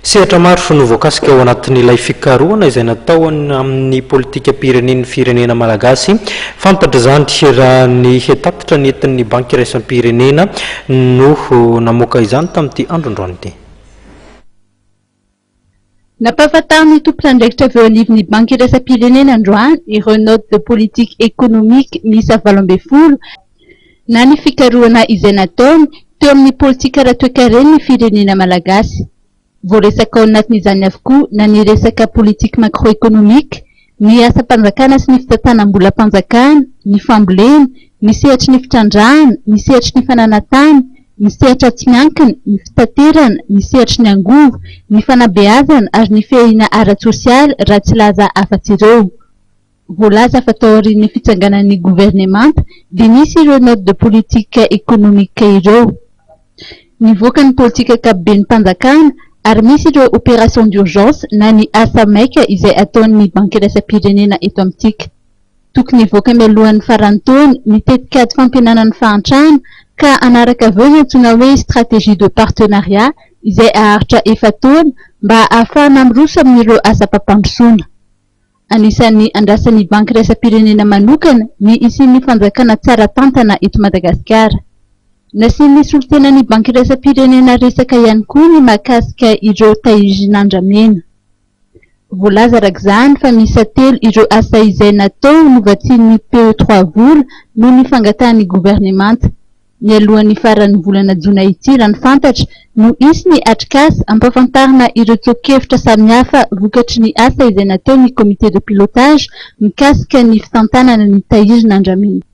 Sehatra maro no voakasika ao anatin'ilay fikarohana izay natao amin'ny politikam-pirenen'ny firenena malagasy. Fantatra izany raha ny tatitra nentin'ny Banky iraisam-pirenena no namoaka izany tamin'ity andro androany ity. Nampahafantarin'ny tompon'andraikitra avy eo anivon'ny Banky iraisam-pirenena androany ireo note de politique économique miisa 18 na ny fikarohana izay nataony teo amin'ny politika ara-toekaren'ny firenena malagasy. Voaresaka ao anatin'izany avokoa na ny resaka politique macroéconomique, ny asam-panjakana sy ny fitantanam-bolam-panjakana, ny fambolena, ny sehatry ny fitrandrahana, ny sehatry ny fananan-tany, ny sehatra tsy miankina, ny fitaterana, ny sehatry ny angovo, ny fanabeazana ary ny fiahiana ara-tsosialy raha tsy hilaza afa-tsy ireo. Voalaza fa taorian'ny fitsanganan'ny governemanta dia nisy ireo note de politique économique ireo. Nivoaka ny politika ankapoben'ny-mpanjakana ary misy ireo opération d'urgence na ny asa maika izay ataon'ny Banky iraisam-pirenena eto amintsika. Tokony hivoaka mialohan'ny faran'ny taona ny tetikady fampihenana ny fahantrana ka hanaraka avy eo ny antsoina hoe stratégie de partenariat izay haharitra efa-taona mba hahafahana miroso amin'ireo asam-pampandrosoana. Anisan'ny andrasan'ny Banky iraisam-pirenena manokana ny hisian'ny fanjakana tsara tantana eto Madagasikara. Nasian'ny solontenan'ny Banky iraisam-pirenena resaka ihany koa ny mahakasika ireo tahirin'andramena. Voalaza araka izany fa miisa telo ireo asa izay natao novatsian'ny PE trois vola noho ny fangatahan'ny governemanta. Mialohan'ny faran'ny volana jona ity, raha ny fantatra, no hisy ny atrikasa hampahafantarina ireo tsoa-kevitra samihafa vokatry ny asa izay nataon'ny comité de pilotage mikasika ny fitantanana ny tahirin'andramena.